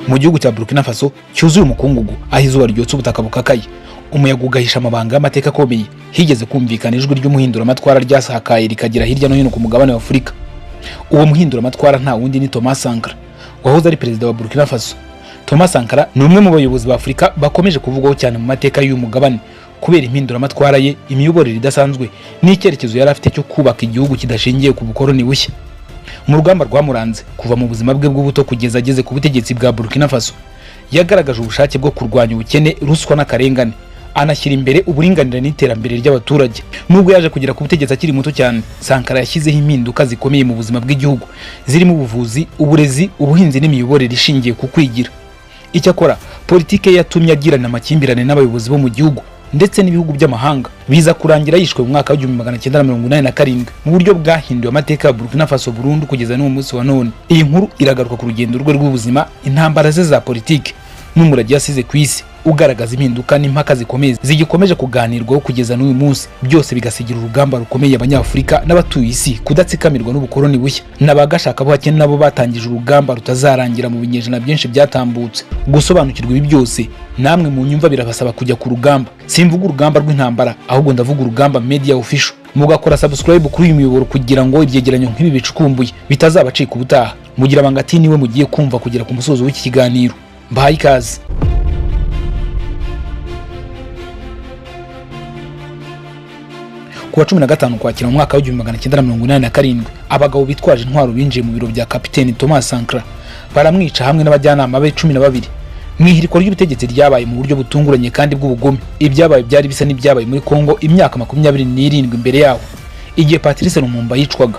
Mu gihugu cya Burkina Faso cyuzuye umukungugu, aho izuba ryotsa ubutaka bukakaye, umuyaga ugahisha amabanga y'amateka akomeye, higeze kumvikana ijwi ry'umuhinduramatwara ryasakaye rikagera hirya no hino ku mugabane wa Afurika. Uwo muhinduramatwara nta wundi, ni Thomas Sankara, wahoze ari perezida wa Burkina Faso. Thomas Sankara ni umwe mu bayobozi ba Afurika bakomeje kuvugwaho cyane mu mateka y'uyu mugabane kubera impinduramatwara ye, imiyoborere idasanzwe n'icyerekezo yari afite cyo kubaka igihugu kidashingiye ku bukoloni bushya. Mu rugamba rwamuranze kuva mu buzima bwe bw'ubuto kugeza ageze ku butegetsi bwa Burkina Faso, yagaragaje ubushake bwo kurwanya ubukene, ruswa n'akarengane, anashyira imbere uburinganire n'iterambere ry'abaturage. Nubwo yaje kugera ku butegetsi akiri muto cyane, Sankara yashyizeho impinduka zikomeye mu buzima bw'igihugu, zirimo ubuvuzi, uburezi, ubuhinzi n'imiyoborere ishingiye ku kwigira. Icyakora politike ye yatumye agirana amakimbirane n'abayobozi bo mu gihugu ndetse n'ibihugu by'amahanga, biza kurangira yishwe mu mwaka wa 1987 mu buryo bwahinduye amateka ya Burkina Faso burundu kugeza n'uwo munsi wa none. Iyi nkuru iragaruka ku rugendo rwe rw'ubuzima, intambara ze za politike n'umurage yasize ku isi, ugaragaza impinduka n'impaka zikomeye zigikomeje kuganirwaho kugeza n'uyu munsi, byose bigasigira urugamba rukomeye Abanyafurika n'abatuye isi kudatsikamirwa n'ubukoloni bushya n'abagashakabuhake, nabo batangije urugamba rutazarangira mu binyejana byinshi byatambutse. Gusobanukirwa ibi byose namwe mu nyumva birabasaba kujya ku rugamba. Simvuga urugamba rw'intambara, ahubwo ndavuga Urugamba Media Official, mugakora subscribe kuri uyu muyoboro kugira ngo ibyegeranyo nk'ibi bicukumbuye bitazabacika ubutaha. Mugira banga ati niwe mugiye kumva kugera ku musozo w'iki kiganiro. Mbahaye ikaze. Ku wa 15 Ukwakira mu mwaka wa 1987, abagabo bitwaje intwaro binjiye mu biro bya Kapiteni Thomas Sankara, baramwica hamwe n'abajyanama be 12 mu ihirikwa ry'ubutegetsi ryabaye mu buryo butunguranye kandi bw'ubugome. Ibyabaye byari bisa n'ibyabaye muri Congo imyaka 27 imbere yaho, igihe Patrice Lumumba yicwaga.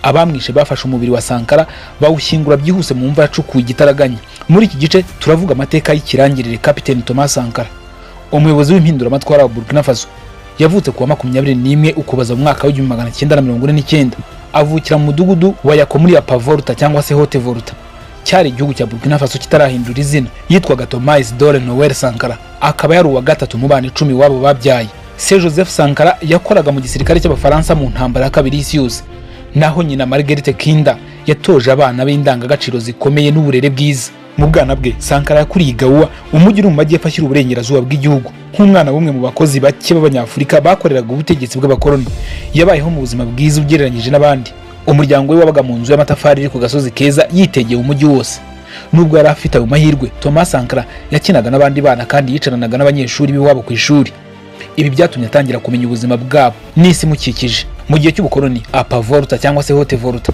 Abamwishe bafashe umubiri wa Sankara bawushyingura byihuse mu mva yacukuwe igitaraganya. Muri iki gice turavuga amateka y'ikirangirire Kapiteni Thomas Sankara, umuyobozi w'impinduramatwara wa Burkina Faso. Yavutse kuwa 21 Ukuboza mu mwaka wa 1949, avukira mu mudugudu wa Yako muri Upper cyangwa se Haute Volta, cyari igihugu cya Burkina Faso kitarahindura izina. Yitwaga Thomas Dore Noel Sankara, akaba yari uwa gatatu mu bana 10 wabo babyaye. Se Joseph Sankara yakoraga mu gisirikare cy'Abafaransa mu ntambara ya kabiri y'isi yose, naho nyina Marguerite Kinda yatoje abana be indangagaciro zikomeye n'uburere bwiza. Mu bwana bwe, Sankara yakuriye i Gaoua, umujyi uri mu majyepfo ashyira uburengerazuba bw'igihugu, nk'umwana w'umwe mu bakozi bake b'Abanyafurika bakoreraga ubutegetsi bw'abakoloni. Yabayeho mu buzima bwiza ugereranyije n'abandi. Umuryango we wabaga mu nzu y'amatafari iri ku gasozi keza yitegeye umujyi wose. Nubwo yari afite ayo mahirwe, Thomas Sankara yakinaga n'abandi bana kandi yicaranaga n'abanyeshuri b'iwabo ku ishuri. Ibi byatumye atangira kumenya ubuzima bwabo n'isi imukikije. Mu gihe cy'ubukoloni, Upper Volta cyangwa se Haute Volta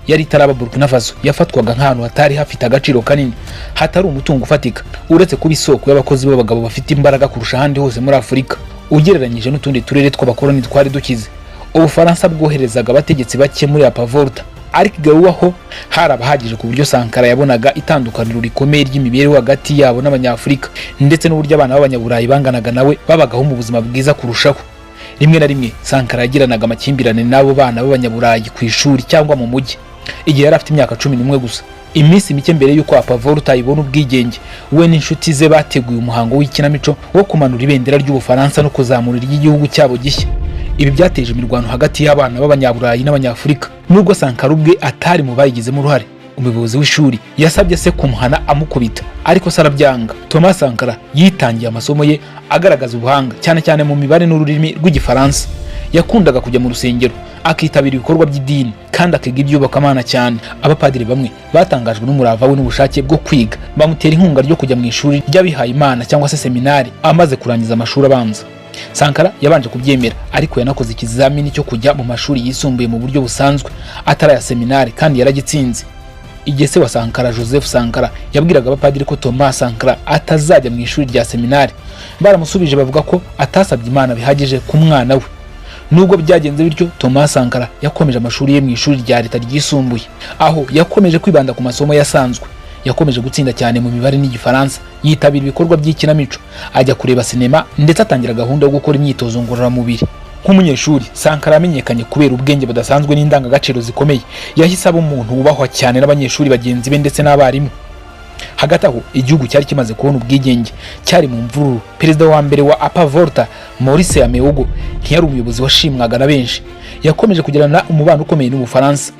yari itaraba Burkina Faso yafatwaga nk'ahantu hatari hafite agaciro kanini, hatari umutungo ufatika, uretse kuba isoko y'abakozi b'abagabo bafite imbaraga kurusha ahandi hose muri Afurika. Ugereranyije n'utundi turere tw'abakoloni twari dukize, Ubufaransa bwoherezaga abategetsi bake muri Upper Volta, ariko i Gaoua ho hari abahagije, ku buryo Sankara yabonaga itandukaniro rikomeye ry'imibereho hagati yabo n'Abanyafurika, ndetse n'uburyo abana b'Abanyaburayi banganaga nawe babagaho mu buzima bwiza kurushaho. Rimwe na rimwe Sankara yagiranaga amakimbirane n'abo bana b'Abanyaburayi ku ishuri cyangwa mu mujyi. Igihe yari afite imyaka 11 gusa, iminsi mike mbere y'uko Upper Volta ibona ubwigenge, we n'inshuti ze bateguye umuhango w'ikinamico wo kumanura ibendera ry'Ubufaransa no kuzamura iry'igihugu cyabo gishya. Ibi byateje imirwano hagati y'abana b'Abanyaburayi n'Abanyafurika, nubwo Sankara ubwe atari mu bayigizemo uruhare. Umuyobozi w'ishuri yasabye se kumuhana amukubita, ariko se arabyanga. Thomas Sankara yitangiye amasomo ye, agaragaza ubuhanga cyane cyane mu mibare n'ururimi rw'Igifaransa. Yakundaga kujya mu rusengero, akitabira ibikorwa by'idini kandi akiga iby'ubakamana cyane. Abapadiri bamwe batangajwe n'umurava we n'ubushake bwo kwiga, bamutera inkunga ryo kujya mu ishuri ry'abihaye Imana cyangwa se seminari amaze kurangiza amashuri abanza. Sankara yabanje kubyemera, ariko yanakoze ikizamini cyo kujya mu mashuri yisumbuye mu buryo busanzwe atari aya seminari, kandi yaragitsinze. Igihe se wa Sankara, Joseph Sankara, yabwiraga abapadiri ko Thomas Sankara atazajya mu ishuri rya seminari, baramusubije bavuga ko atasabye Imana bihagije ku mwana we. Nubwo byagenze bityo, Thomas Sankara yakomeje amashuri ye mu ishuri rya leta ryisumbuye, aho yakomeje kwibanda ku masomo yasanzwe. Yakomeje gutsinda cyane mu mibare n'Igifaransa, yitabira ibikorwa by'ikinamico, ajya kureba sinema, ndetse atangira gahunda yo gukora imyitozo ngororamubiri. Nk'umunyeshuri, Sankara yamenyekanye kubera ubwenge budasanzwe n'indangagaciro zikomeye. Yahise aba umuntu wubahwa cyane n'abanyeshuri bagenzi be ndetse n'abarimu. Hagati aho, igihugu cyari kimaze kubona ubwigenge cyari mu mvururu. Perezida wa mbere wa Upper Volta, Maurice Yameogo, ntiyari umuyobozi washimwaga na benshi. Yakomeje kugirana umubano ukomeye n'Ubufaransa.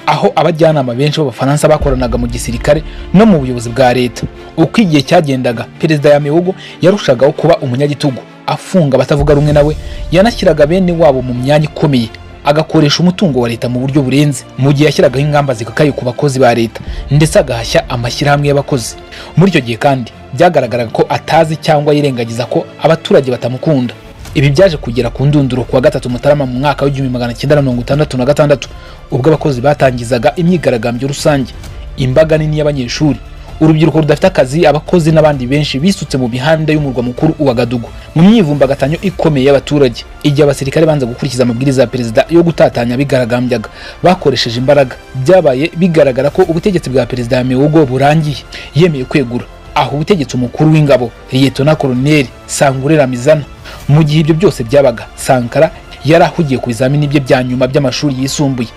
Aho abajyanama benshi b'Abafaransa bakoranaga mu gisirikare no mu buyobozi bwa leta. Uko igihe cyagendaga, Perezida Yaméogo yarushagaho kuba umunyagitugu, afunga abatavuga rumwe nawe, yanashyiraga bene wabo mu myanya ikomeye, agakoresha umutungo wa leta mu buryo burenze, mu gihe yashyiragaho ingamba zikakaye ku bakozi ba leta, ndetse agahashya amashyirahamwe y'abakozi. Muri icyo gihe kandi byagaragaraga ko atazi cyangwa yirengagiza ko abaturage batamukunda. Ibi byaje kugera ku ndunduro kuwa 3 Mutarama mu mwaka wa 1966, ubwo abakozi batangizaga imyigaragambyo rusange. Imbaga nini y'abanyeshuri, urubyiruko rudafite akazi, abakozi n'abandi benshi bisutse mu mihanda y'umurwa mukuru Ouagadougou mu myivumbagatanyo ikomeye y'abaturage. Igihe abasirikare banze gukurikiza amabwiriza ya perezida yo gutatanya abigaragambyaga bakoresheje imbaraga, byabaye bigaragara ko ubutegetsi bwa Perezida Yaméogo burangiye. Yemeye kwegura, aho ubutegetsi umukuru w'ingabo, Liyetona Koloneli Sangoulé Lamizana. Mu gihe ibyo byose byabaga, Sankara yari ahugiye ku bizamini bye bya nyuma by'amashuri yisumbuye.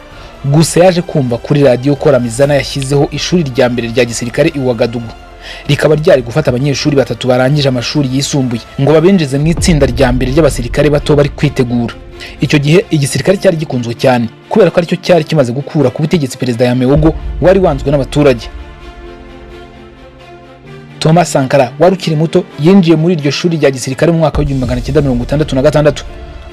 Gusa yaje kumva kuri radiyo ko Lamizana yashyizeho ishuri rya mbere rya gisirikare i Ouagadougou, rikaba ryari gufata abanyeshuri batatu barangije amashuri yisumbuye ngo babinjize mu itsinda rya mbere ry'abasirikare bato bari kwitegura. Icyo gihe igisirikare cyari gikunzwe cyane kubera ko aricyo cyari kimaze gukura ku butegetsi Perezida Yaméogo wari wanzwe n'abaturage. Thomas Sankara wari ukiri muto yinjiye muri iryo shuri rya gisirikare mu mwaka wa 1966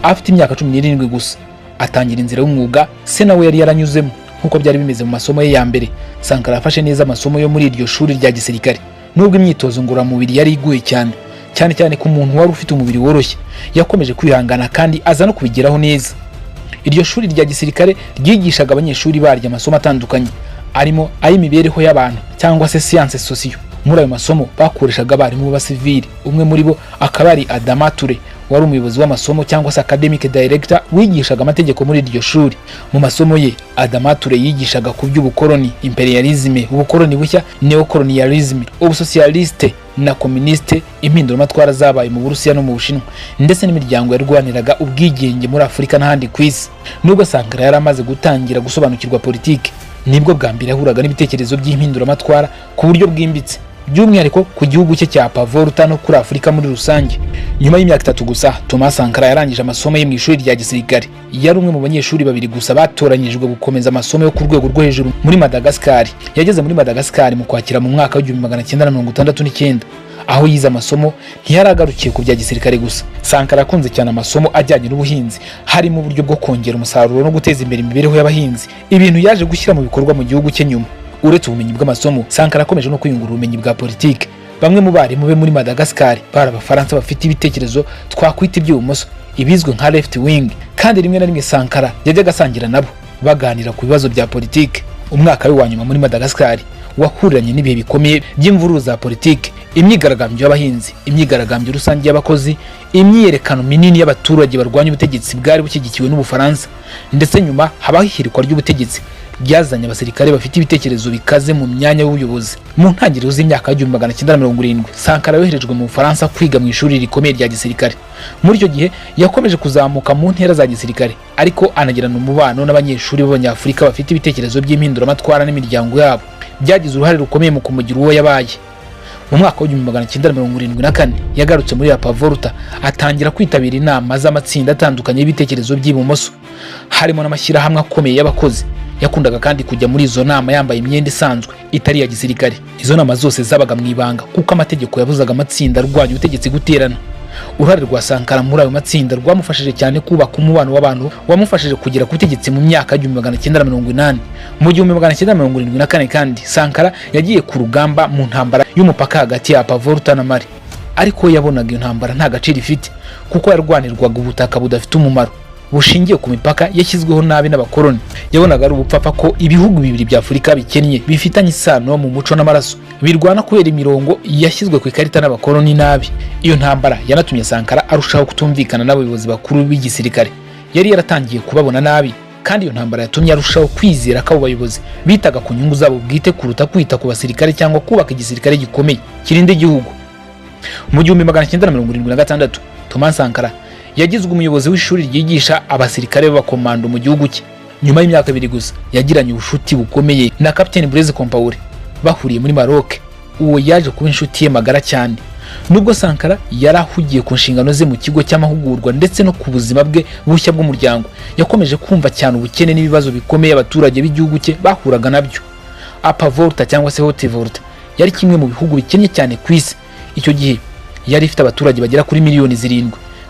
afite imyaka 17 gusa, atangira inzira y'umwuga se nawe yari yaranyuzemo. Nk'uko byari bimeze mu masomo ye ya mbere, Sankara yafashe neza amasomo yo muri iryo shuri rya gisirikare. Nubwo imyitozo ngororamubiri yari iguye cyane, cyane cyane ku muntu wari ufite umubiri woroshye, yakomeje kwihangana kandi aza no kubigeraho neza. Iryo shuri rya gisirikare ryigishaga abanyeshuri baryo amasomo atandukanye, arimo ay'imibereho y'abantu cyangwa se sciences sociaux. Muri ayo masomo bakoreshaga abarimu b'abasivili, umwe muri bo akaba ari Adama Touré, wari umuyobozi w'amasomo cyangwa se academic director wigishaga amategeko muri iryo shuri. Mu masomo ye, Adama Touré yigishaga ku by'ubukoloni, imperialisme, ubukoloni bushya, neocolonialisme, ubusocialiste na communiste, impinduramatwara zabaye mu Burusiya no mu Bushinwa, ndetse n'imiryango yarwaniraga ubwigenge muri Afurika n'ahandi ku isi. Nubwo Sankara yari amaze gutangira gusobanukirwa politiki, nibwo bwa mbere yahuraga n'ibitekerezo by'impinduramatwara ku buryo bwimbitse, by'umwihariko ku gihugu cye cya Upper Volta no kuri Afurika muri rusange. Nyuma y'imyaka 3 gusa, Thomas Sankara yarangije amasomo ye mu ishuri rya gisirikare. Yari umwe mu banyeshuri babiri gusa batoranyijwe gukomeza amasomo yo ku rwego rwo hejuru muri Madagascar. Yageze muri Madagascar mu Kwakira mu mwaka wa 1969, aho yize amasomo ntiyaragarukiye ku bya gisirikare gusa. Sankara akunze cyane amasomo ajyanye n'ubuhinzi, harimo uburyo bwo kongera umusaruro no guteza imbere imibereho y'abahinzi, ibintu yaje gushyira mu bikorwa mu gihugu cye nyuma. Uretse ubumenyi bw'amasomo, Sankara akomeje no kwiyungura ubumenyi bwa politiki. Bamwe mu barimu be muri Madagascar bari Abafaransa bafite ibitekerezo twakwita iby'ibumoso, ibizwi nka left wing, kandi rimwe na rimwe Sankara yajyaga asangira nabo baganira ku bibazo bya politiki. Umwaka we wa nyuma muri Madagascar wahuriranye n'ibihe bikomeye by'imvururu za politiki: imyigaragambyo y'abahinzi, imyigaragambyo rusange y'abakozi, imyiyerekano minini y'abaturage barwanya ubutegetsi bwari bushyigikiwe n'Ubufaransa, ndetse nyuma habaho ihirikwa ry'ubutegetsi ryazanye abasirikare bafite ibitekerezo bikaze mu myanya y'ubuyobozi. Mu ntangiriro z'imyaka ya 1970, Sankara yoherejwe mu Bufaransa kwiga mu ishuri rikomeye rya gisirikare. Muri icyo gihe yakomeje kuzamuka mu ntera za gisirikare, ariko anagirana umubano n'abanyeshuri b'Abanyafurika bafite ibitekerezo by'impinduramatwara n'imiryango yabo. Byagize uruhare rukomeye mu kumugira uwo yabaye. Mu mwaka wa 1974 yagarutse muri Upper Volta, atangira kwitabira inama z'amatsinda atandukanye y'ibitekerezo by'ibumoso, harimo n'amashyirahamwe akomeye y'abakozi. Yakundaga kandi kujya muri izo nama yambaye imyenda isanzwe itari iya gisirikare. Izo nama zose zabaga mu ibanga, kuko amategeko yabuzaga amatsinda arwanya ubutegetsi guterana. Uruhare rwa Sankara muri ayo matsinda rwamufashije cyane kubaka umubano w'abantu wamufashije kugera ku butegetsi mu myaka ya 1980. Mu 1974 kandi, Sankara yagiye ku rugamba mu ntambara y'umupaka hagati ya Upper Volta na Mali, ariko we yabonaga iyo ntambara nta gaciro ifite, kuko yarwanirwaga ubutaka budafite umumaro bushingiye ku mipaka yashyizweho nabi n'abakoloni. Yabonaga ari ubupfapfa ko ibihugu bibiri bya Afurika bikennye, bifitanye isano mu muco n'amaraso, birwana kubera imirongo yashyizwe ku ikarita n'abakoloni nabi. Iyo ntambara yanatumye Sankara arushaho kutumvikana n'abayobozi bakuru b'igisirikare. Yari yaratangiye kubabona nabi, kandi iyo ntambara yatumye arushaho kwizera ko abo bayobozi bitaga ku nyungu zabo bwite kuruta kwita ku basirikare cyangwa kubaka igisirikare gikomeye kirinda igihugu. Mu 1976, Thomas Sankara yagizwe umuyobozi w'ishuri ryigisha abasirikare b'abakomando mu gihugu cye. Nyuma y'imyaka 2 gusa, yagiranye ubucuti bukomeye na Kapiteni Blaise Compaoré bahuriye muri Maroc. Uwo yaje kuba inshuti ye magara cyane. Nubwo Sankara yari ahugiye ku nshingano ze mu kigo cy'amahugurwa ndetse no ku buzima bwe bushya bw'umuryango, yakomeje kumva cyane ubukene n'ibibazo bikomeye abaturage b'igihugu cye bahuraga nabyo. Upper Volta cyangwa se Haute Volta yari kimwe mu bihugu bikennye cyane ku isi. Icyo gihe yari ifite abaturage bagera kuri miliyoni 7,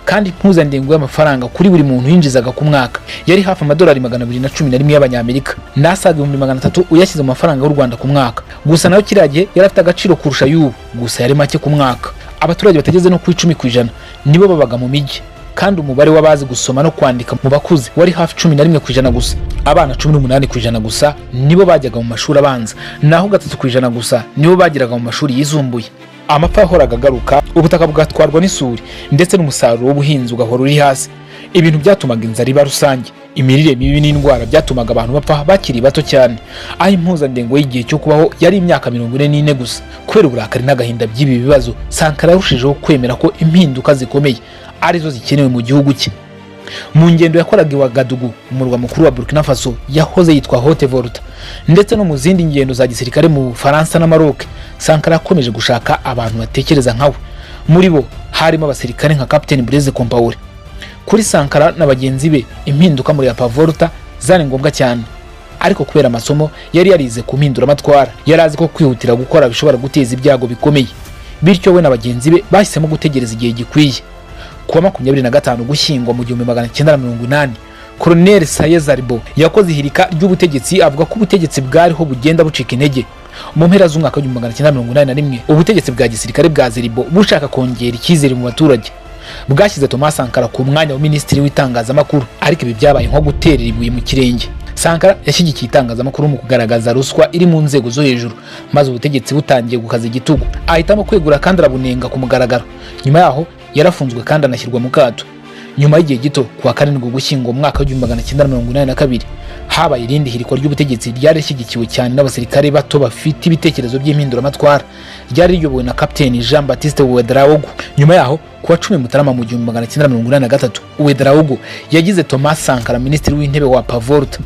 kandi impuzandengo y'amafaranga kuri buri muntu yinjizaga ku mwaka yari hafi amadolari 211 y'Abanyamerika, n'asaga 300,000 uyashyize mu mafaranga y'u Rwanda ku mwaka. Gusa nayo kiriya gihe yari afite agaciro kurusha y'ubu, gusa yari make ku mwaka. Abaturage batageze no ku 10% nibo babaga mu mijyi, kandi umubare w'abazi gusoma no kwandika mu bakuze wari hafi 11% gusa. Abana 18% gusa nibo bajyaga mu mashuri abanza, naho 3% gusa nibo bageraga mu mashuri yisumbuye. Amapfa yahoraga agaruka, ubutaka bugatwarwa n'isuri, ndetse n'umusaruro w'ubuhinzi ugahora uri hasi, ibintu byatumaga inzara iba rusange. Imirire mibi n'indwara byatumaga abantu bapfa bakiri bato cyane, aho impuzandengo y'igihe cyo kubaho yari imyaka 44 gusa. Kubera uburakari n'agahinda by'ibi bibazo, Sankara yarushijeho kwemera ko impinduka zikomeye arizo zikenewe mu gihugu cye. Mu ngendo yakoraga i Wagadugu, umurwa mukuru wa Burkina Faso yahoze yitwa Haute Volta, ndetse no mu zindi ngendo za gisirikare mu Bufaransa na Maroc, Sankara yakomeje gushaka abantu batekereza nkawe. Muri bo harimo abasirikare nka Captain Blaise Compaoré. Kuri Sankara na bagenzi be, impinduka muri Upper Volta zari ngombwa cyane, ariko kubera amasomo yari yarize ku mpinduramatwara, yari azi ko kwihutira gukora bishobora guteza ibyago bikomeye. Bityo we na bagenzi be bahisemo gutegereza igihe gikwiye. Kuwa 25 Gushyingo mu 1980, Colonel Saye Zerbo yakoze ihirika ry'ubutegetsi, avuga ko ubutegetsi bwariho bugenda bucika intege. Mu mpera z'umwaka w'1981, ubutegetsi bwa gisirikare bwa Zerbo, bushaka kongera icyizere mu baturage, bwashyize Thomas Sankara ku mwanya wa minisitiri w'itangazamakuru, ariko ibi byabaye nko guterera ibuye mu kirenge. Sankara yashyigikiye itangazamakuru mu kugaragaza ruswa iri mu nzego zo hejuru, maze ubutegetsi butangiye gukaza igitugu ahitamo kwegura kandi arabunenga ku mugaragaro. Nyuma yaho yarafunzwe kandi anashyirwa mu kato. Nyuma y'igihe gito, ku wa 7 Ugushyingo mu mwaka w'1982, habaye irindi hirikwa ry'ubutegetsi ryari rishyigikiwe cyane n'abasirikare bato bafite ibitekerezo by'impinduramatwara, ryari riyobowe na Kapiteni Jean Baptiste Ouedraogo. Nyuma yaho, ku wa 10 Mutarama mu 1983, Ouedraogo yagize Thomas Sankara minisitiri w'intebe wa Upper Volta.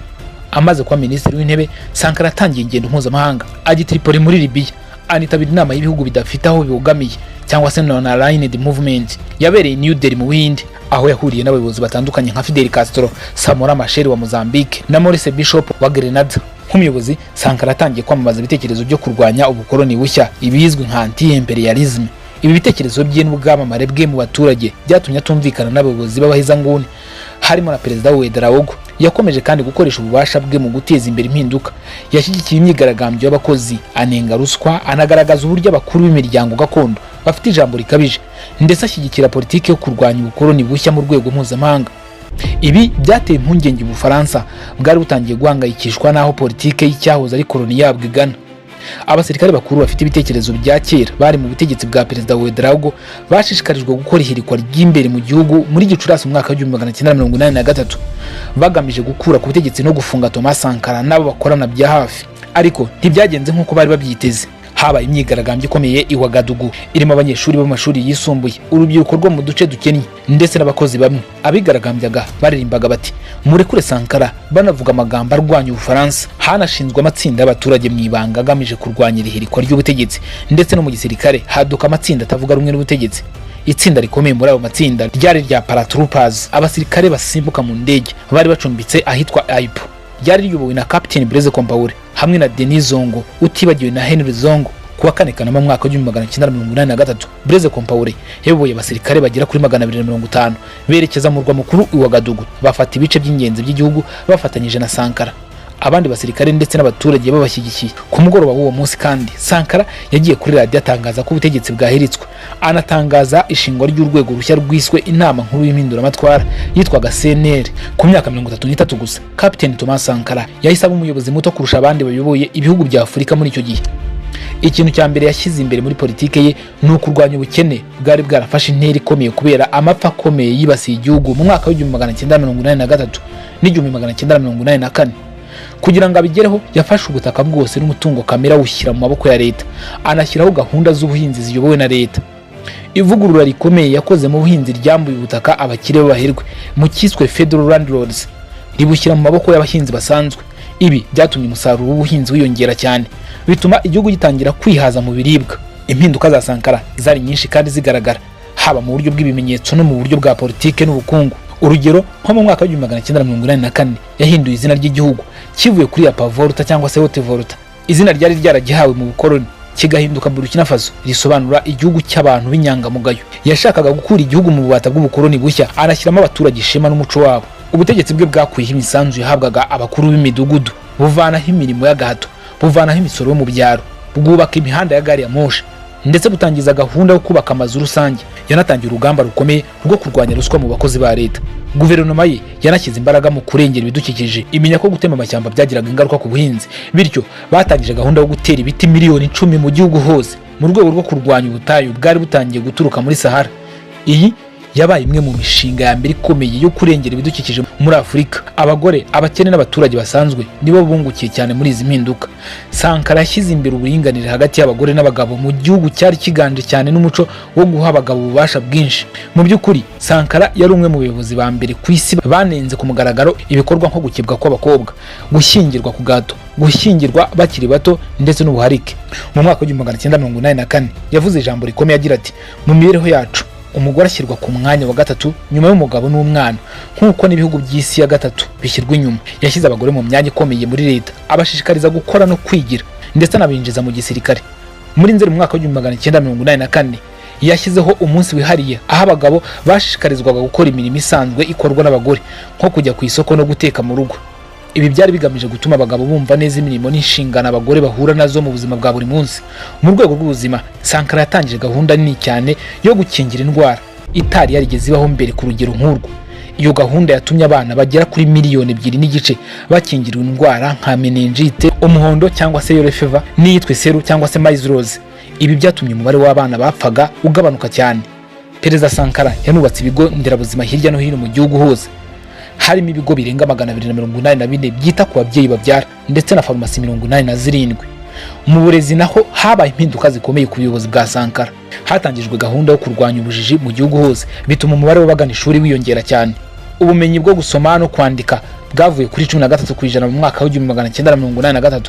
Amaze kuba minisitiri w'intebe, Sankara yatangiye ingendo mpuzamahanga, ajya i Tripoli muri Libiya, anitabira inama y'ibihugu bidafite aho bibogamiye cyangwa se Non-Aligned Movement yabereye New Delhi mu Buhinde, aho yahuriye n'abayobozi batandukanye nka Fidel Castro, Samora Machel wa Mozambique na Maurice Bishop wa Grenada. Nk'umuyobozi, Sankara yatangiye kwamamaza ibitekerezo byo kurwanya ubukoloni bushya, ibizwi nka anti-imperialism. Ibi bitekerezo bye n'ubwamamare bwe mu baturage byatumye atumvikana n'abayobozi b'abahezanguni, harimo na Perezida Ouedraogo. Yakomeje kandi gukoresha ububasha bwe mu guteza imbere impinduka. Yashyigikiye imyigaragambyo y'abakozi, anenga ruswa, anagaragaza uburyo abakuru b'imiryango gakondo bafite ijambo rikabije, ndetse ashyigikira politiki yo kurwanya ubukoloni bushya mu rwego mpuzamahanga. Ibi byateye impungenge Ubufaransa bwari butangiye guhangayikishwa n'aho politiki y'icyahoze ari koloni yabwo igana. Abasirikare bakuru bafite ibitekerezo bya kera bari mu butegetsi bwa Perezida Ouedraogo bashishikarijwe gukora ihirikwa ry'imbere mu gihugu muri Gicurasi mu mwaka w'1983, bagamije gukura ku butegetsi no gufunga Thomas Sankara n'abo bakorana bya hafi. Ariko ntibyagenze nk'uko bari babyiteze. Habaye imyigaragambyo ikomeye i Wagadugu, irimo abanyeshuri b'amashuri yisumbuye, urubyiruko rwo mu duce dukennye ndetse n'abakozi bamwe. Abigaragambyaga baririmbaga bati "Murekure Sankara", banavuga amagambo arwanya Ubufaransa. Hanashinzwe amatsinda y'abaturage mu ibanga agamije kurwanya irihirikwa ry'ubutegetsi, ndetse no mu gisirikare haduka amatsinda atavuga rumwe n'ubutegetsi. Itsinda rikomeye muri ayo matsinda ryari rya paratroopers, abasirikare basimbuka mu ndege bari bacumbitse ahitwa Aipo. Ryari riyobowe na Captain Blaise Compaoré hamwe na Denis Zongo, utibagiwe na Henry Zongo. Kuwa 4 Kanama mu mwaka w'1983, Blaise Compaoré yayoboye abasirikare bagera kuri 250 berekeza mu murwa mukuru i Ouagadougou, bafata ibice by'ingenzi by'igihugu bafatanyije na Sankara, abandi basirikare ndetse n'abaturage babashyigikiye. Ku mugoroba w'uwo munsi kandi, Sankara yagiye kuri radiyo atangaza ko ubutegetsi bwahiritswe, anatangaza ishingwa ry'urwego rushya rwiswe Inama Nkuru y'Impinduramatwara yitwaga CNR. Ku myaka 33 gusa, Captain Thomas Sankara yahise aba umuyobozi muto kurusha abandi bayoboye ibihugu bya Afurika muri icyo gihe. Ikintu cya mbere yashyize imbere muri politike ye ni ukurwanya ubukene bwari bwarafashe intera ikomeye kubera amapfa akomeye yibasiye igihugu mu mwaka w'1983 n'1984. Kugira ngo abigereho, yafashe ubutaka bwose n'umutungo kamere awushyira mu maboko ya leta, anashyiraho gahunda z'ubuhinzi ziyobowe na leta. Ivugurura rikomeye yakoze mu buhinzi ryambuye ubutaka abakire b'abaherwe mu cyiswe federal landlords, ribushyira mu maboko y'abahinzi basanzwe. Ibi byatumye umusaruro w'ubuhinzi wiyongera cyane, bituma igihugu gitangira kwihaza mu biribwa. Impinduka za Sankara zari nyinshi kandi zigaragara, haba mu buryo bw'ibimenyetso no mu buryo bwa politike n'ubukungu. Urugero, nko mu mwaka wa 1984 yahinduye izina ry'igihugu, kivuye kuri Upper Volta cyangwa se Haute Volta, izina ryari ryaragihawe mu bukoloni, kigahinduka Burkina Faso, risobanura igihugu cy'abantu b'inyangamugayo. Yashakaga gukura igihugu mu bubata bw'ubukoloni bushya, anashyiramo abaturage ishema n'umuco wabo. Ubutegetsi bwe bwakuyeho imisanzu yahabwaga abakuru b'imidugudu, buvanaho imirimo y'agahato, buvanaho imisoro yo mu byaro, bwubaka imihanda ya gari ya moshi, ndetse butangiza gahunda yo kubaka amazu rusange. Yanatangiye urugamba rukomeye rwo kurwanya ruswa mu bakozi ba leta. Guverinoma ye yanashyize imbaraga mu kurengera ibidukikije, imenya ko gutema amashyamba byagiraga ingaruka ku buhinzi. Bityo batangije gahunda yo gutera ibiti miliyoni 10 mu gihugu hose, mu rwego rwo kurwanya ubutayu bwari butangiye guturuka muri Sahara. Iyi yabaye imwe mu mishinga ya mbere ikomeye yo kurengera ibidukikije muri Afurika. Abagore, abakene n'abaturage basanzwe nibo bungukiye cyane muri izi mpinduka. Sankara yashyize imbere uburinganire hagati y'abagore n'abagabo mu gihugu cyari kiganje cyane n'umuco wo guha abagabo ububasha bwinshi. Mu by'ukuri, Sankara yari umwe mu bayobozi ba mbere ku isi banenze ku mugaragaro ibikorwa nko gukebwa kw'abakobwa, gushyingirwa ku gato, gushyingirwa bakiri bato ndetse n'ubuharike. Mu mwaka wa 1984 yavuze ijambo rikomeye agira ati: "Mu mibereho yacu, umugore ashyirwa ku mwanya wa gatatu nyuma y'umugabo n'umwana, nk'uko n'ibihugu by'isi ya gatatu bishyirwa inyuma." Yashyize abagore mu myanya ikomeye muri leta, abashishikariza gukora no kwigira, ndetse anabinjiza mu gisirikare. Muri Nzeri mu mwaka wa 1984 yashyizeho umunsi wihariye aho abagabo bashishikarizwaga gukora imirimo isanzwe ikorwa n'abagore, nko kujya ku isoko no guteka mu rugo. Ibi byari bigamije gutuma abagabo bumva neza imirimo n'inshingano abagore bahura nazo mu buzima bwa buri munsi. Mu rwego rw'ubuzima, Sankara yatangije gahunda nini cyane yo gukingira indwara itari yarigeze ibaho mbere ku rugero nk'urwo. Iyo gahunda yatumye abana bagera kuri miliyoni 2.5 bakingirwa indwara nka meningite, umuhondo cyangwa se yellow fever, n'iyitwa iseru cyangwa se measles. Ibi byatumye umubare w'abana bapfaga ugabanuka cyane. Perezida Sankara yanubatse ibigo nderabuzima hirya no hino mu gihugu hose, harimo ibigo birenga 284 byita ku babyeyi babyara, ndetse na farumasi 87. Mu burezi naho habaye impinduka zikomeye ku buyobozi bwa Sankara. Hatangijwe gahunda yo kurwanya ubujiji mu gihugu hose, bituma umubare w'abagana ishuri wiyongera cyane. Ubumenyi bwo gusoma no kwandika bwavuye kuri 13% mu mwaka wa 1983,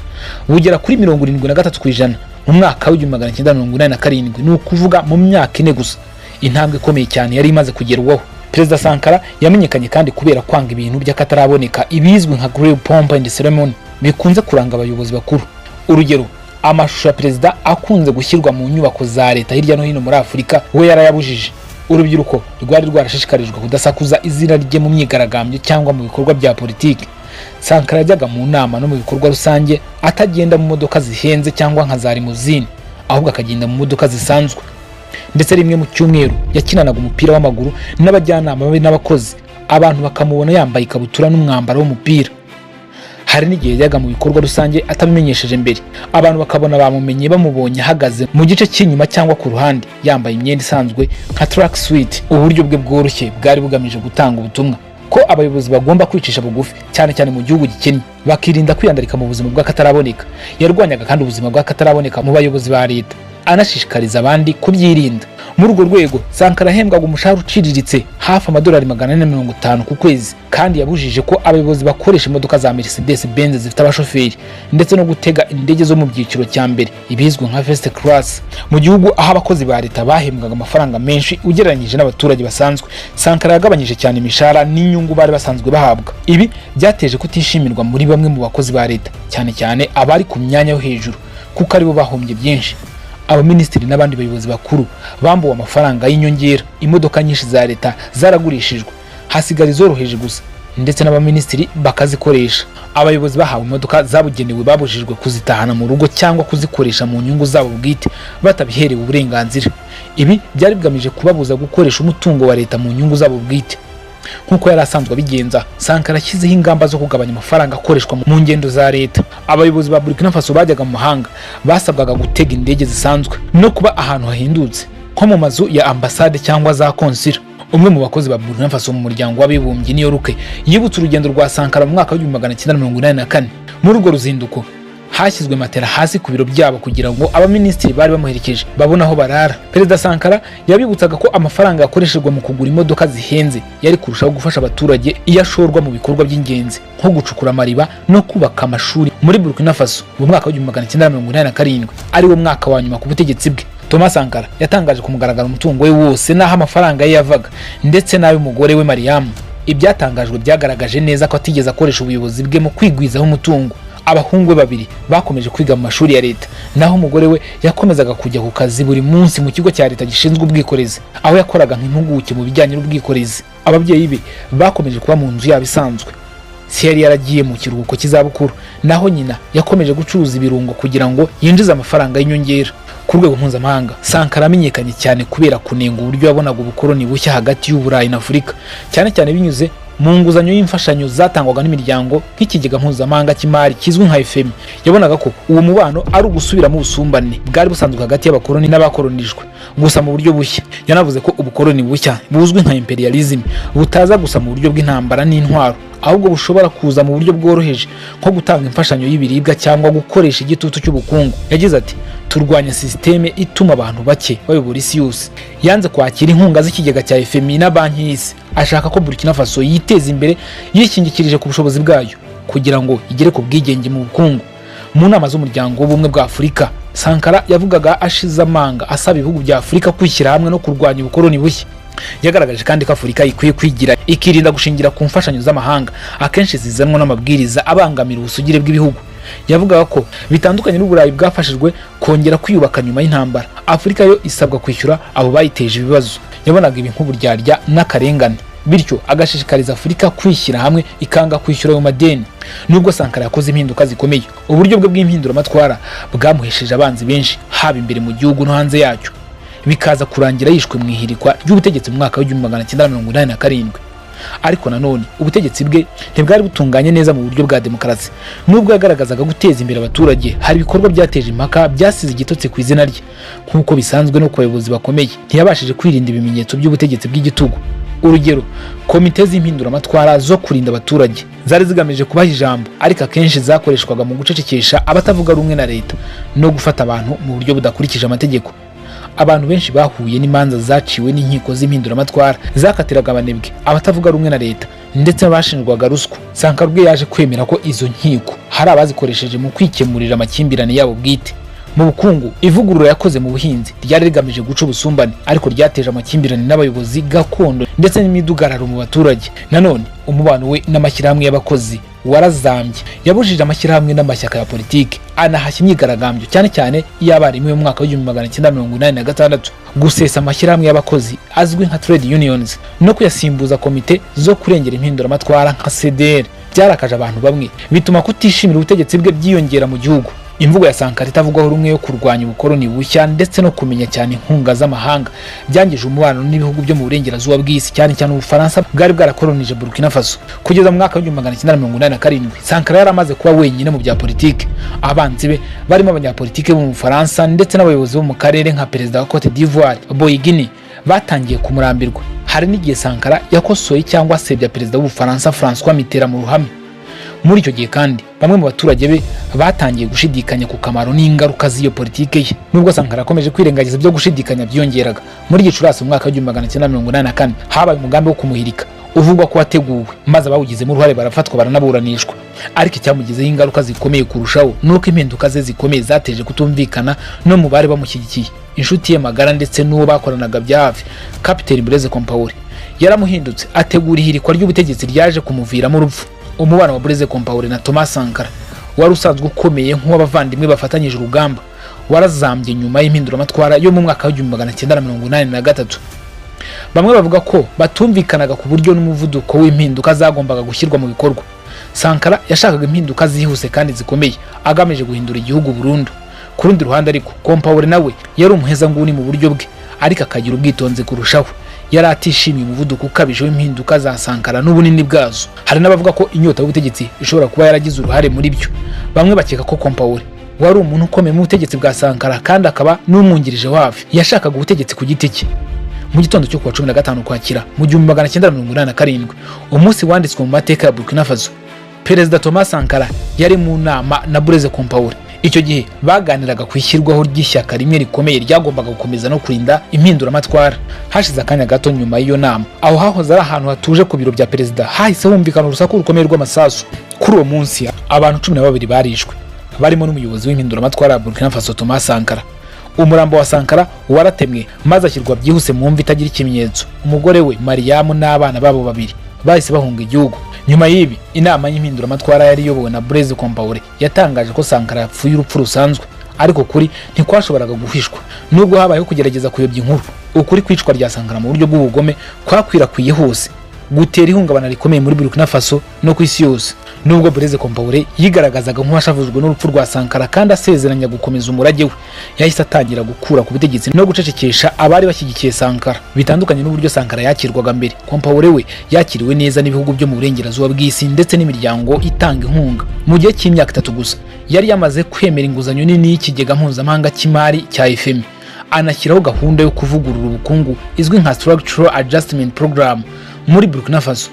bugera kuri 73% mu mwaka wa 1987, ni ukuvuga mu myaka 4 gusa. Intambwe ikomeye cyane yari imaze kugerwaho. Perezida Sankara yamenyekanye kandi kubera kwanga ibintu by'akataraboneka, ibizwi nka great pomp and ceremony, bikunze kuranga abayobozi bakuru. Urugero, amashusho ya perezida akunze gushyirwa mu nyubako za leta hirya no hino muri Afurika, we yarayabujije. Urubyiruko rwari rwarashishikarijwe kudasakuza izina rye mu myigaragambyo cyangwa mu bikorwa bya politiki. Sankara yajyaga mu nama no mu bikorwa rusange atagenda mu modoka zihenze cyangwa nka za limousine, ahubwo akagenda mu modoka zisanzwe. Ndetse rimwe mu cyumweru yakinanaga umupira w'amaguru n'abajyanama be n'abakozi, abantu bakamubona yambaye ikabutura n'umwambaro w'umupira. Hari n'igihe yajyaga mu bikorwa rusange atabimenyesheje mbere, abantu bakabona bamumenye bamubonye ahagaze mu gice cy'inyuma cyangwa ku ruhande, yambaye imyenda isanzwe nka track suit. Uburyo bwe bworoshye bwari bugamije gutanga ubutumwa ko abayobozi bagomba kwicisha bugufi, cyane cyane mu gihugu gikennye, bakirinda kwiyandarika mu buzima bw'akataraboneka. Yarwanyaga kandi ubuzima bw'akataraboneka mu bayobozi ba leta, anashishikariza abandi kubyirinda. Muri urwo rwego, Sankara yahembwaga umushahara uciriritse, hafi amadolari 450 ku kwezi. Kandi yabujije ko abayobozi bakoresha imodoka za Mercedes Benz zifite abashoferi, ndetse no gutega indege zo mu byiciro cya mbere, ibizwi nka first class. Mu gihugu aho abakozi ba leta bahembwaga amafaranga menshi ugereranyije n'abaturage basanzwe, Sankara yagabanyije cyane imishahara n'inyungu bari basanzwe bahabwa. Ibi byateje kutishimirwa muri bamwe mu bakozi ba leta, cyane cyane abari ku myanya yo hejuru, kuko aribo bahombye byinshi. Abaminisitiri n'abandi bayobozi bakuru bambuwe amafaranga y'inyongera. Imodoka nyinshi za leta zaragurishijwe, hasigara izoroheje gusa, ndetse n'abaminisitiri bakazikoresha. Abayobozi bahawe imodoka zabugenewe babujijwe kuzitahana mu rugo cyangwa kuzikoresha mu nyungu zabo bwite batabiherewe uburenganzira. Ibi byari bigamije kubabuza gukoresha umutungo wa leta mu nyungu zabo bwite nk'uko yari asanzwe abigenza. Sankara ashyizeho ingamba zo kugabanya amafaranga akoreshwa mu ngendo za leta. Abayobozi ba Burkina Faso bajyaga mu mahanga basabwaga gutega indege zisanzwe no kuba ahantu hahendutse, nko mu mazu ya ambasade cyangwa za konsila. Umwe mu bakozi ba Burkina Faso mu Muryango w'Abibumbye New York yibutse urugendo rwa Sankara mu mwaka wa 1984. Muri urwo ruzinduko hashyizwe matera hasi ku biro byabo kugira ngo abaminisitiri bari bamuherekeje babone aho barara. Perezida Sankara yabibutsaga ko amafaranga yakoreshejwe mu kugura imodoka zihenze yari kurushaho gufasha abaturage iyo ashorwa mu bikorwa by'ingenzi, nko gucukura amariba no kubaka amashuri muri Burkina Faso. Mu mwaka wa 1987, ari wo mwaka wa nyuma ku butegetsi bwe, Thomas Sankara yatangaje ku mugaragaro umutungo we wose n'aho amafaranga ye yavaga, ndetse n'ay'umugore we Mariam. Ibyatangajwe byagaragaje neza ko atigeze akoresha ubuyobozi bwe mu kwigwizaho umutungo. Abahungu be babiri bakomeje kwiga mu mashuri ya leta, naho umugore we yakomezaga kujya ku kazi buri munsi mu kigo cya leta gishinzwe ubwikorezi, aho yakoraga nk'impuguke mu bijyanye n'ubwikorezi. Ababyeyi be bakomeje kuba mu nzu yabo isanzwe. Se yari yaragiye mu kiruhuko cy'izabukuru, naho nyina yakomeje gucuruza ibirungo kugira ngo yinjize amafaranga y'inyongera. Ku rwego mpuzamahanga, Sankara amenyekanye cyane kubera kunenga uburyo yabonaga ubukoloni bushya hagati y'Uburayi na Afurika, cyane cyane binyuze mu nguzanyo y'imfashanyo zatangwaga n'imiryango nk'ikigega mpuzamahanga cy'imari kizwi nka FMI. Yabonaga ko uwo mubano ari ugusubiramo ubusumbane bwari busanzwe hagati y'abakoloni n'abakolonijwe, gusa mu buryo bushya. Yanavuze ko ubukoloni bushya buzwi nka imperialism butaza gusa mu buryo bw'intambara n'intwaro, ahubwo bushobora kuza mu buryo bworoheje nko gutanga imfashanyo y'ibiribwa cyangwa gukoresha igitutu cy'ubukungu. Yagize ati: "Turwanya sisiteme ituma abantu bake bayobora isi yose." Yanze kwakira inkunga z'ikigega cya FMI na Banki y'Isi, ashaka ko Burkina Faso yiteza imbere yishingikirije ku bushobozi bwayo kugira ngo igere ku bwigenge mu bukungu. Mu nama z'Umuryango w'Ubumwe bwa Afurika, Sankara yavugaga ashize amanga, asaba ibihugu bya Afurika kwishyira hamwe no kurwanya ubukoloni bushya. Yagaragaje kandi ko Afurika ikwiye kwigira, ikirinda gushingira ku mfashanyo z'amahanga akenshi zizanwa n'amabwiriza abangamira ubusugire bw'ibihugu. Yavugaga ko bitandukanye n'Uburayi bwafashijwe kongera kwiyubaka nyuma y'intambara, Afurika yo isabwa kwishyura abo bayiteje ibibazo. Yabonaga ibi nk'uburyarya n'akarengane, bityo agashishikariza Afurika kwishyira hamwe ikanga kwishyura ayo madeni. Nubwo Sankara yakoze impinduka zikomeye, uburyo bwe bw'impinduramatwara bwamuhesheje abanzi benshi, haba imbere mu gihugu no hanze yacyo, bikaza kurangira yishwe mu ihirikwa ry'ubutegetsi mu mwaka w'1987. Ariko nanone ubutegetsi bwe ntibwari butunganye neza mu buryo bwa demokarasi. Nubwo yagaragazaga guteza imbere abaturage, hari ibikorwa byateje impaka byasize igitotsi ku izina rye. Nk'uko bisanzwe no ku bayobozi bakomeye, ntiyabashije kwirinda ibimenyetso by'ubutegetsi bw'igitugu. Urugero, komite z'impinduramatwara zo kurinda abaturage zari zigamije kubaha ijambo, ariko akenshi zakoreshwaga mu gucecekesha abatavuga rumwe na leta no gufata abantu mu buryo budakurikije amategeko. Abantu benshi bahuye n'imanza zaciwe n'inkiko z'impinduramatwara zakatiraga abanebwe, abatavuga rumwe na leta ndetse n'abashinjwaga ruswa. Sankara ubwe yaje kwemera ko izo nkiko hari abazikoresheje mu kwikemurira amakimbirane yabo bwite. Mu bukungu, ivugurura yakoze mu buhinzi ryari rigamije guca ubusumbane, ariko ryateje amakimbirane n'abayobozi gakondo ndetse n'imidugararo mu baturage. Nanone umubano we n'amashyirahamwe y'abakozi warazambye. Yabujije amashyirahamwe n'amashyaka ya politiki, anahashya imyigaragambyo, cyane cyane iy'abarimu yo mu mwaka w'1986. Gusesa amashyirahamwe y'abakozi azwi nka trade unions no kuyasimbuza komite zo kurengera impinduramatwara nka CDR byarakaje abantu bamwe, bituma kutishimira ubutegetsi bwe byiyongera mu gihugu. Imvugo ya Sankara itavugwaho rumwe yo kurwanya ubukoloni bushya ndetse no kumenya cyane inkunga z'amahanga byangije umubano n'ibihugu byo mu burengerazuba bw'isi, cyane cyane Ubufaransa bwari bwarakolonije Burkina Faso. Kugeza mu mwaka w'1987, Sankara yari amaze kuba wenyine mu bya politiki. Abanzi be barimo abanyapolitiki bo mu Bufaransa ndetse n'abayobozi bo mu karere nka perezida wa Cote d'Ivoire Houphouët Boigny batangiye kumurambirwa. Hari n'igihe Sankara yakosoye cyangwa asebya perezida w'Ubufaransa François Mitterrand mu ruhame. Muri icyo gihe kandi, bamwe mu baturage be batangiye gushidikanya ku kamaro n'ingaruka z'iyo politike ye. Nubwo Sankara yakomeje kwirengagiza ibyo gushidikanya byiyongeraga, muri Gicurasi mu mwaka w'1984 habaye umugambi wo kumuhirika uvugwa ko wateguwe, maze abawugizemo uruhare barafatwa, baranaburanishwa. Ariko icyamugizeho ingaruka zikomeye kurushaho ni uko impinduka ze zikomeye zateje kutumvikana no mu bari bamushyigikiye. Inshuti ye magara ndetse n'uwo bakoranaga bya hafi, Kapiteni Blaise Compaoré, yaramuhindutse, ategura ihirikwa ry'ubutegetsi ryaje kumuviramo urupfu. Umubano wa Blaise Compaoré na Thomas Sankara, wari usanzwe ukomeye nk'uw'abavandimwe bafatanyije urugamba, warazambye nyuma y'impinduramatwara yo mu mwaka w'1983. Bamwe bavuga ko batumvikanaga ku buryo n'umuvuduko w'impinduka zagombaga gushyirwa mu bikorwa. Sankara yashakaga impinduka zihuse kandi zikomeye, agamije guhindura igihugu burundu. Ku rundi ruhande ariko, Compaoré nawe yari umuhezanguni mu buryo bwe, ariko akagira ubwitonzi kurushaho. Yari atishimiye umuvuduko ukabije w'impinduka za Sankara n'ubunini bwazo. Hari n'abavuga ko inyota y'ubutegetsi ishobora kuba yaragize uruhare muri byo. Bamwe bakeka ko Compaoré, wari umuntu ukomeye mu butegetsi bwa Sankara kandi akaba n'umwungirije wa hafi, yashakaga ubutegetsi ku giti cye. Mu gitondo cyo kuwa 15 Ukwakira mu 1987, umunsi wanditswe mu mateka ya Burkina Faso, Perezida Thomas Sankara yari mu nama na Blaise Compaoré. Icyo gihe baganiraga ku ishyirwaho ry'ishyaka rimwe rikomeye ryagombaga gukomeza no kurinda impinduramatwara. Hashize akanya gato nyuma y'iyo nama, aho hahoze ari ahantu hatuje ku biro bya perezida hahise humvikana urusaku rukomeye rw'amasasu. Kuri uwo munsi abantu 12 barishwe, barimo n'umuyobozi w'impinduramatwara ya Burkina Faso Thomas Sankara. Umurambo wa Sankara waratemwe maze ashyirwa byihuse mu mva itagira ikimenyetso. Umugore we Mariyamu n'abana babo babiri bahise bahunga igihugu. Nyuma y'ibi, inama y'impinduramatwara yari iyobowe na Blaise Compaoré yatangaje ko Sankara yapfuye urupfu rusanzwe, ariko kuri ntikwashoboraga guhishwa. Nubwo habayeho kugerageza kuyobya inkuru, ukuri kwicwa rya Sankara mu buryo bw'ubugome kwakwirakwiye hose, gutera ihungabana rikomeye muri Burkina Faso no ku isi yose. Nubwo Blaise Compaoré yigaragazaga nk'uwashavujwe n'urupfu rwa Sankara kandi asezeranya gukomeza umurage we, yahise atangira gukura ku butegetsi no gucecekesha abari bashyigikiye Sankara. Bitandukanye n'uburyo Sankara yakirwaga mbere, Compaoré we yakiriwe neza n'ibihugu byo mu burengerazuba bw'isi ndetse n'imiryango itanga inkunga. Mu gihe cy'imyaka 3 gusa, yari yamaze kwemera inguzanyo nini y'ikigega mpuzamahanga cy'imari cya FMI, anashyiraho gahunda yo kuvugurura ubukungu izwi nka Structural Adjustment Program muri Burkina Faso.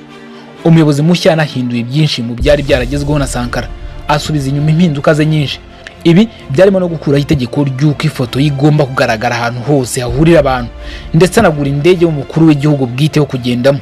Umuyobozi mushya yanahinduye byinshi mu byari byaragezweho na Sankara, asubiza inyuma impinduka ze nyinshi. Ibi byarimo no gukuraho itegeko ry'uko ifoto ye igomba kugaragara ahantu hose hahurira abantu, ndetse anagura indege y'umukuru w'igihugu bwite yo kugendamo.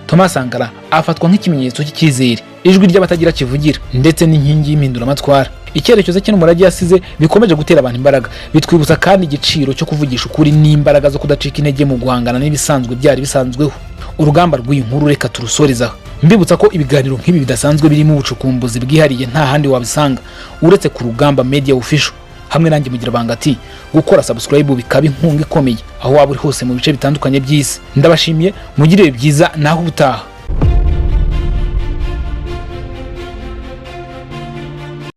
Thomas Sankara afatwa nk'ikimenyetso cy'icyizere, ijwi ry'abatagira kivugira, ndetse n'inkingi y'impinduramatwara. Icyerekezo cye n'umurage yasize bikomeje gutera abantu imbaraga, bitwibutsa kandi igiciro cyo kuvugisha ukuri n'imbaraga zo kudacika intege mu guhangana n'ibisanzwe byari bisanzweho. Urugamba rw'iyi nkuru reka turusoreze aha, mbibutsa ko ibiganiro nk'ibi bidasanzwe birimo ubucukumbuzi bwihariye nta handi wabisanga uretse ku Rugamba Media Official hamwe nanjye Mugira Banga. Ati gukora subscribe bikaba inkunga ikomeye aho waba uri hose mu bice bitandukanye by'isi. Ndabashimiye, mugire ibihe byiza, naho ubutaha.